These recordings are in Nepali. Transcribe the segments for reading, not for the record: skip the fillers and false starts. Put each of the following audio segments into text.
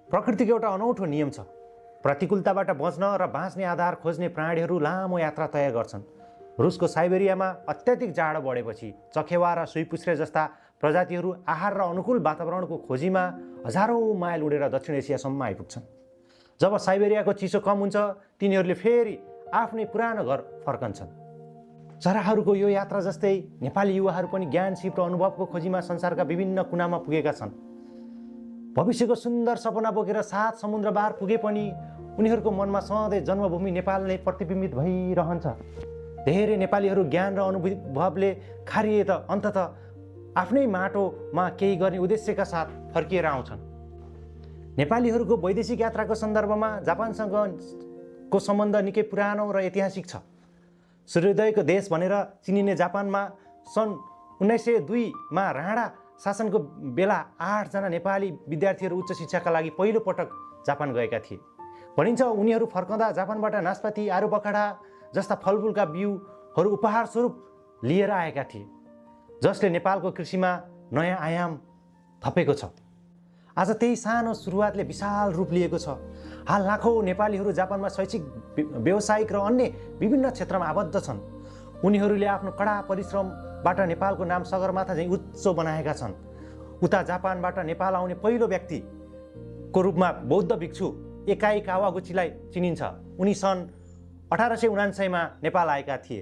प्रकृतिको एउटा अनौठो नियम छ। प्रतिकूलताबाट बच्न र बाँच्ने आधार खोज्ने प्राणीहरू लामो यात्रा तय गर्छन्। रुसको साइबेरियामा अत्याधिक जाडो बढेपछि चखेवा र सुइपुच्छ्रे जस्ता प्रजातिहरू आहार र अनुकूल वातावरणको खोजीमा हजारौँ माइल उडेर दक्षिण एसियासम्म आइपुग्छन्। जब साइबेरियाको चिसो कम हुन्छ, तिनीहरूले फेरि आफ्नै पुरानो घर फर्कन्छन्। चराहरूको यो यात्रा जस्तै नेपाली युवाहरू पनि ज्ञान, सिप र अनुभवको खोजीमा संसारका विभिन्न कुनामा पुगेका छन्। भविष्यको सुन्दर सपना बोकेर 7 समुद्रबार पुगे पनि उनीहरूको मनमा सधैँ जन्मभूमि नेपाल नै प्रतिबिम्बित भइरहन्छ। धेरै नेपालीहरू ज्ञान र अनुभवले खारिए त अन्ततः आफ्नै माटोमा केही गर्ने उद्देश्यका साथ फर्किएर आउँछन्। नेपालीहरूको वैदेशिक यात्राको सन्दर्भमा जापानसँगको सम्बन्ध निकै पुरानो र ऐतिहासिक छ। सूर्योदयको देश भनेर चिनिने जापानमा सन् 1902मा राणा शासनको बेला 8 जना नेपाली विद्यार्थीहरू उच्च शिक्षाका लागि पहिलो पटक जापान गएका थिए। भनिन्छ उनीहरू फर्कँदा जापानबाट नास्पाती, आरुबखडा जस्ता फलफुलका बिउहरू उपहार स्वरूप लिएर आएका थिए, जसले नेपालको कृषिमा नयाँ आयाम थपेको छ। आज त्यही सानो सुरुवातले विशाल रूप लिएको छ। हाल लाखौँ नेपालीहरू जापानमा शैक्षिक, व्यावसायिक र अन्य विभिन्न क्षेत्रमा आबद्ध छन्। उनीहरूले आफ्नो कडा परिश्रमबाट नेपालको नाम सगरमाथा झैँ उच्च बनाएका छन्। उता जापानबाट नेपाल आउने पहिलो व्यक्तिको रूपमा बौद्ध भिक्षु एकाई कावागुचीलाई चिनिन्छ। उनी सन् 1899मा नेपाल आएका थिए।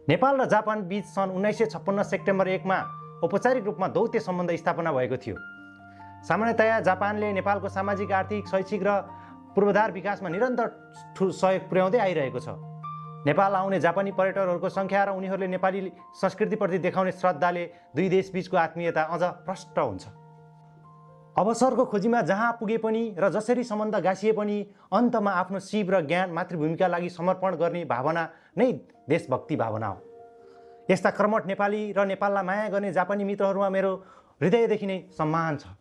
नेपाल र जापान बीच सन् 1956 सेप्टेम्बर 1मा औपचारिक रूपमा दौत्य सम्बन्ध स्थापना भएको थियो। सामान्यतया जापानले नेपालको सामाजिक, आर्थिक, शैक्षिक र पूर्वाधार विकासमा निरन्तर सहयोग पुर्याउँदै आइरहेको छ। नेपाल आउने जापानी पर्यटकहरूको सङ्ख्या र उनीहरूले नेपाली संस्कृतिप्रति देखाउने श्रद्धाले दुई देशबीचको आत्मीयता अझ प्रष्ट हुन्छ। अवसरको खोजीमा जहाँ पुगे पनि र जसरी सम्बन्ध गाँसिए पनि अन्तमा आफ्नो सिप र ज्ञान, मातृभूमिका लागि समर्पण गर्ने भावना नै देशभक्ति भावना हो। यस्ता कर्मठ नेपाली र नेपाललाई माया गर्ने जापानी मित्रहरूमा मेरो हृदयदेखि नै सम्मान छ।